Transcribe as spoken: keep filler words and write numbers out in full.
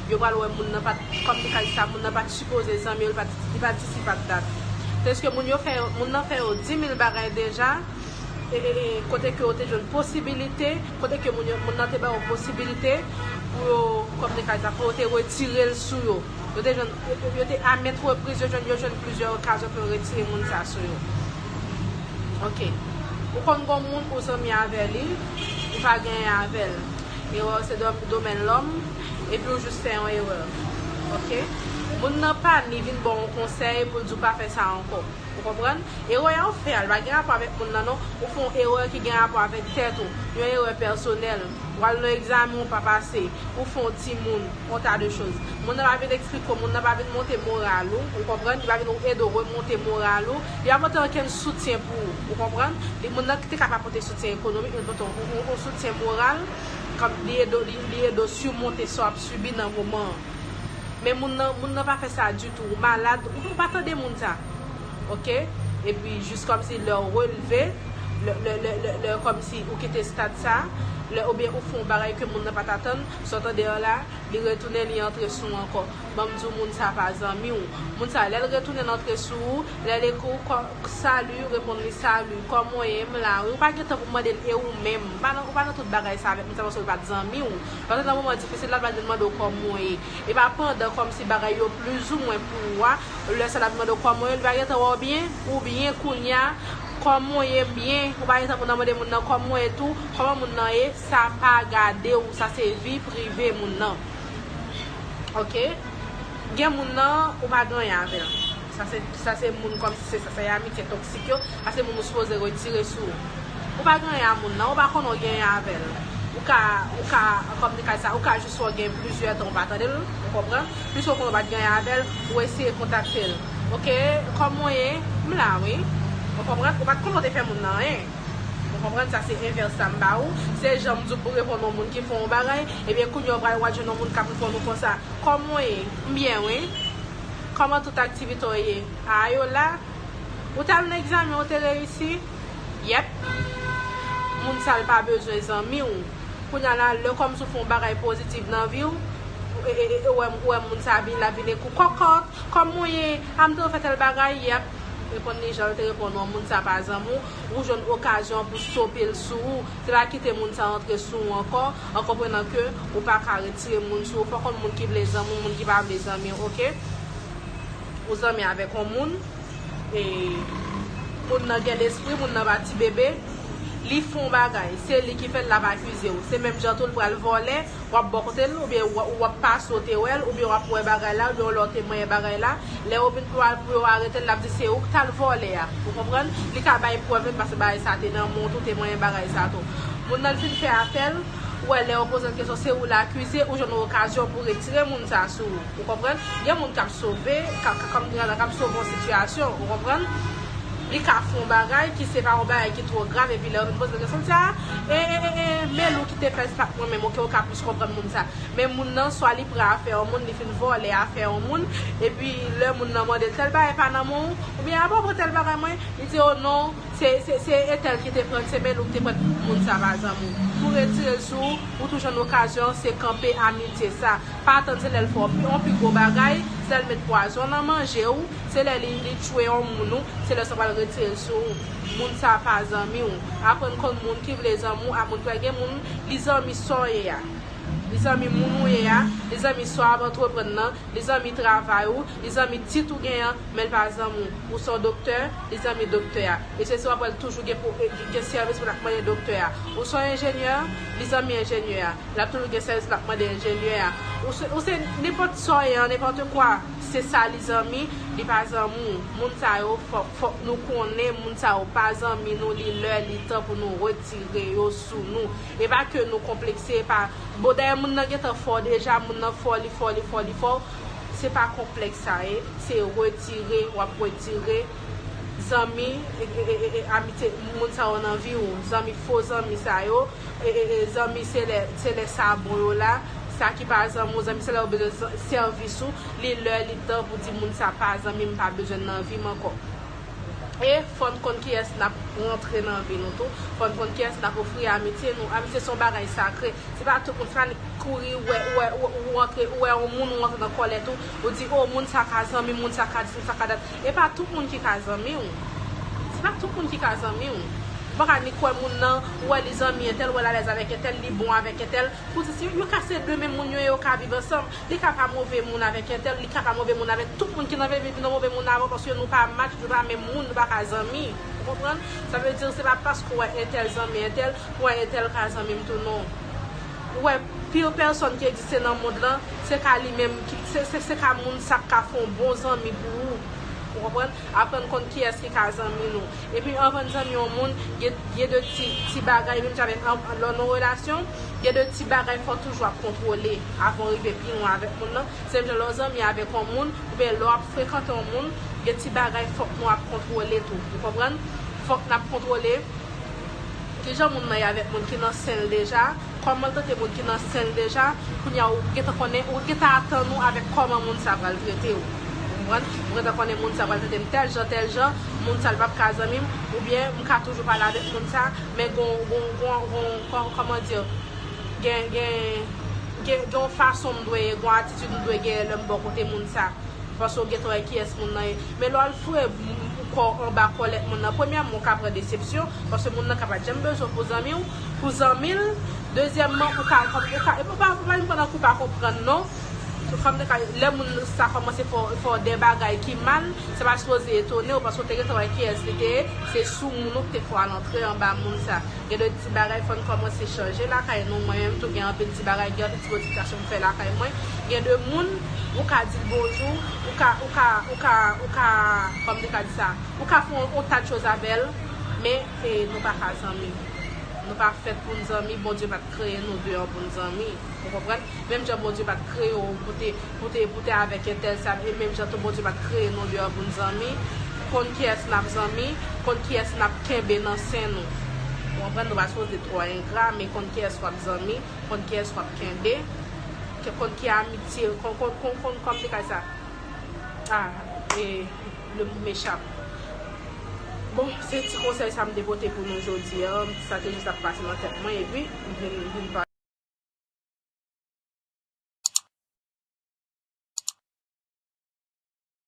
yo pral wè moun nan pa t, kòm li ka di sa, moun nan pa t sipoze zanmi yo, li pa t, li pa t isi pa t dat. Tèske moun yo fè, moun nan fè yo dimil bagay deja, e, e, e, kote ke yo te jwenn posibilite, kote ke moun yo, moun nan te ba yo posibilite pou yo, kòm li ka di sa, pou yo te retire l sou yo. Yo te jwenn, yo, yo te a maintes reprises, yo jwenn, yo jwenn plizyè okazyon pou yo retire moun sa sou yo. Ok. Ou konn gon moun ou zanmi avè li, ou pa genyen avè l. Erè se dom-, domèn lòm, epi ou jis fè yon erè. Ok? Moun nan pa ni vin ba w yon konsèy pou l di w pa fè sa ankò. Ou konprann? Erè a ou fè a, li pa gen rapò avèk moun nan non. Ou fè yon erè ki gen rapò avèk tèt ou. Yon erè pèsonèl. W al nan egzamen ou pa pase. Ou fè yon timoun. Yon ta de choz. Moun nan pa vin eksplike w, moun nan pa vin monte moral ou. Ou konprann? Li pa vin ede w remonte moral ou. Li pa pote okenn soutyen pou ou. Ou konprann? Li, moun nan ki te ka pa pote soutyen ekonomik, men li pote yon, yon, yon soutyen moral. Kòm li ede w, li, li ede w simonte sa w ap sibi nan moman an. Men moun nan, moun nan pa fè sa ditou. Ou malad, ou pa tande moun sa. Ok? Epi jis kòmsi lè w releve, lè, lè, lè, lè, lè kòmsi ou kite stad sa, lè oubyen ou fè yon bagay ke moun nan pa t atann, sa w tande an la, li retounen, li antre sou w ankò. Ban m di w, moun sa pa zanmi w. Moun sa, lè l retounen antre sou ou, lè l ekri w kò-, sali, reponn li sali, kòman w ye, m la wi. Ou pa gen tan pou mande l e ou menm. Ou pa nan, ou pa nan tout bagay sa avèk moun sa paske l pa t zanmi w. Paske nan moman difisil la, l pa t vin mande w kòman w ye. E pa pandan kòmsi bagay yo plizoumwen pou ou a, lè sa l ap mande w kòman w ye, li pa gentan wè w byen, oubyen kounye a, kòman w ye byen, ou pa gentan pou nan mande moun nan kòman w ye tou, kòman moun nan ye, sa pa gade w, sa se vi prive moun nan. Ok? Gen moun nan, ou pa gen anyen avè l. Sa se, sa se moun kòmsi se sa, se amitye toksik yo. Sa se moun ou sipoze retire sou ou. Ou pa gen anyen a moun nan, ou pa konnen w gen anyen avè l. Ou ka, ou ka, kòm li ka di sa, ou ka jis wè w gen plizyè tan ou pa tande l, ou konprann? Piske w konnen w pa t gen anyen avè l, ou eseye kontakte l. Ok, kòman w ye? M la wi. Ou konprann? Ou pa t konnen w te fè moun nan anyen. Ou konprann? Sa se envès sa m ba ou. Se jan m di w pou reponn yon moun ki fè yon bagay, ebyen kounye a w pral, w al jwenn yon moun k ap reponn ou konsa. Kòman w ye? M byen wi. Kòman tout aktivite w ye? A yo la? Ou t al nan egzamen, ou te reyisi? Yèp. Moun sa l pa bezwen zanmi w. Kounye a la, lè kòmsi w fè yon bagay pozitif nan vi w, e, e, e, ou wè, ou wè moun sa vin, l ap vin ekri w, kòkòt, kòman w ye? A m te fè tèl bagay, yèp. Reponn li jan l te reponn ou an, moun sa pa zanmi w, ou jwenn okazyon pou stope l sou ou. Se pa kite moun sa antre sou ou ankò, an konprenan ke ou pa ka retire moun sou ou. Fòk yon moun ki vle zanmi w, moun ki pa vle zanmi w, ok? Ou zanmi avèk yon moun, e moun nan gen lespri, moun nan pa ti bebe, li fè yon bagay, se li ki fè l, l ap akize w. Se menm jan tou l pral vòlè, w ap bò kote l, oubyen w, w ap pase, w te wè l, oubyen w ap wè bagay la, oubyen w lè w te manyen bagay la. Lè yo vin pou, pou yo arete l, l ap di se ou k t al vòlè a. Ou konprann? Li ka bay prèv menm paske bagay sa te nan men w tou, te manyen bagay sa tou. Moun nan fin fè afè l, ou wè lè yo poze l kesyon, se ou l akize, ou jwenn yon okazyon pou retire moun sa sou ou. Ou konprann? Gen moun k ap sove, k ap, k ap, k ap, k ap sove yon sitiyasyon. Ou konprann? Li ka fè yon bagay ki se pa yon bagay ki twò grav, epi lè yo vin poze l kesyon, l di, a, e, e, e, e, men ou ki te fè sa, mwen menm, ok, ou ka plis konprann moun sa. Men moun nan, swa li pran afè yon moun, li fin vòlè afè yon moun, epi lè moun nan mande l, tèl bagay pa nan men w, oubyen a pa w pran tèl bagay mwen, li di, o non, se, se, se entèl ki te pran l, se men ou ki te pran l, moun sa pa zanmi w. Pou retire l sou ou, ou toujou jwenn okazyon, se kanpe amitye sa. Pa atann se lè l fè w pi, yon pi gwo bagay, se lè l met pwazon nan manje w, se lè li, li tchwe yon moun ou, se lè sa pral retire l sou ou. Moun sa pa zanmi w. Aprann konn moun ki vle zanmi w ak moun ki pa gen moun, li zanmi sa w ye a. Li zanmi moun ou ye a, li zanmi sa w ap antreprann nan, li zanmi travay ou, li zanmi tit ou genyen an, men l pa zanmi w. Ou se yon doktè, li zanmi doktè a. E se sa w ap wè l toujou gen pou, gen sèvis pou l ap mande doktè a. Ou se yon enjenyè, li zanmi enjenyè a. L ap toujou gen sèvis l ap mande enjenyè a. Ou se, ou se nenpòt sa w ye an, nenpòt kwa, se sa li zanmi, li pa zanmi w. Moun sa yo, fòk, fòk nou konnen, moun sa yo pa zanmi nou, li lè, li tan pou nou retire yo sou nou. E pa ke nou konplekse, e pa, bon, dayè moun nan gentan fò deja, moun nan fò, li fò, li fò, li fò. Se pa konplèks sa ye, se retire, w ap retire zanmi, e, e, e, e, amitye, moun sa yo nan vi w, zanmi, fo zanmi sa yo, e, e, e, zanmi se lè, se lè sa bon yo la, sa ki pa zanmi w, zanmi se lè yo bezwen sèvis ou, li lè, li tan pou di moun sa pa zanmi m, pa bezwen nan vi m ankò. E fò n konn kiyès n ap rantre nan vi nou tou. Fò n konn kiyès n ap ofri amitye nou. Amitye se yon bagay sakre. Se pa tout moun, se pa nèk kouri, ou wè, ou wè, ou, ou rantre, ou wè yon moun, ou rantre nan kòlèt ou, ou di, o, moun sa ka zanmi m, moun sa ka dis, moun sa ka dat. E pa tout moun ki ka zanmi w. Se pa tout moun ki ka zanmi w. Ou pa ka ni kwè moun nan, ou wè li zanmi entèl, ou wè l alèz avèk entèl, li bon avèk entèl. Pou di, si yo ka se de menm moun yo ye, yo ka viv ansanm. Li ka pa move moun avèk entèl, li ka pa move moun avèk tout moun ki nan vi, vi nou move moun avè w, paske nou pa match, nou pa menm moun, nou pa ka zanmi. Ou konprann? Sa vle di, se pa paske w wè entèl zanmi entèl, w wè entèl ka zanmi m tou, non. Ou wè, pil pèsòn ki egziste nan mond lan, se ka li menm, ki, se, se, se ka moun sa k ka fè yon bon zanmi pou ou. Ou konprann? Aprann konn kiyès ki ka zanmi nou. Epi anvan n zanmi yon moun, gen, gen de ti, ti bagay, menm jan avèk an, lè w nan relasyon, gen de ti bagay fò w toujou ap kontwole avan w rive pi lwen avèk moun nan. Se menm jan lè w zanmi avèk yon moun, oubyen lè w ap frekante yon moun, gen ti bagay fòk nou ap kontwole tou. Ou konprann? Fòk n ap kontwole kijan moun nan ye avèk moun ki nan sen l deja, kòman l trete moun ki nan sen l deja, kounye a ou gentan konnen, ou gentan atann ou avèk kòman moun sa pral trete w. Ou konprann? Ou gentan konnen moun sa pral trete m tèl jan, tèl jan, moun sa l p ap ka zanmi m, oubyen m ka toujou pale avèk moun sa, men gon, gon, gon, gon, kò-, kòman di, gen, gen, gen, gen yon fason m dwe ye, gon atitid m dwe genyen lè m bò kote moun sa. Paske w gentan wè kiyès moun nan ye. Men lè w al foure m, m, kò w anba kòlèt moun nan, premyèman, w ka pran desepsyon, paske moun nan ka pa t janm bezwen w pou zanmi w, pou zanmi l. Dezyèmman, ou ka, ou ka, e pa, pa, pa, pandan kou pa konprann, non. Kòm de ka, lè moun sa kòmanse fè w, fè w de bagay ki mal, sa pa sipoze etone w, paske w te gentan wè kiyès li te ye, se sou moun ou ki te fè w al antre anba moun sa. Gen de ti bagay fò n kòmanse chanje lakay nou. Mwen menm tou gen anpil ti bagay, gen anpil ti modifikasyon m fè lakay mwen. Gen de moun, ou ka di l bonjou, ou ka, ou ka, ou ka, ou ka, kòman m te ka di sa, ou ka fè yon, yon ta de choz avè l, men, e, nou pa ka zanmi. Nou pa fèt pou n zanmi, Bondye pa t kreye nou deyò pou n zanmi. Ou konprann? Menm jan Bondye pa t kreye w pou te, pou te, pou te avèk entèl sa, e menm jan tou Bondye pa t kreye nou deyò pou n zanmi. Konn kiyès n ap zanmi, konn kiyès n ap kenbe nan sen nou. Ou konprann? Nou pa sipoze twò engra, men konn kiyès w ap zanmi, konn kiyès w ap kenbe, ke-, konn ki amitye, konn, konn, konn, konn, kòman m te ka di sa? Ah, e, le mot m'échappe. Bon, se ti konsèy sa m te pote pou nou jodi a. Sa te jis ap pase nan tèt mwen, epi m vin, m vin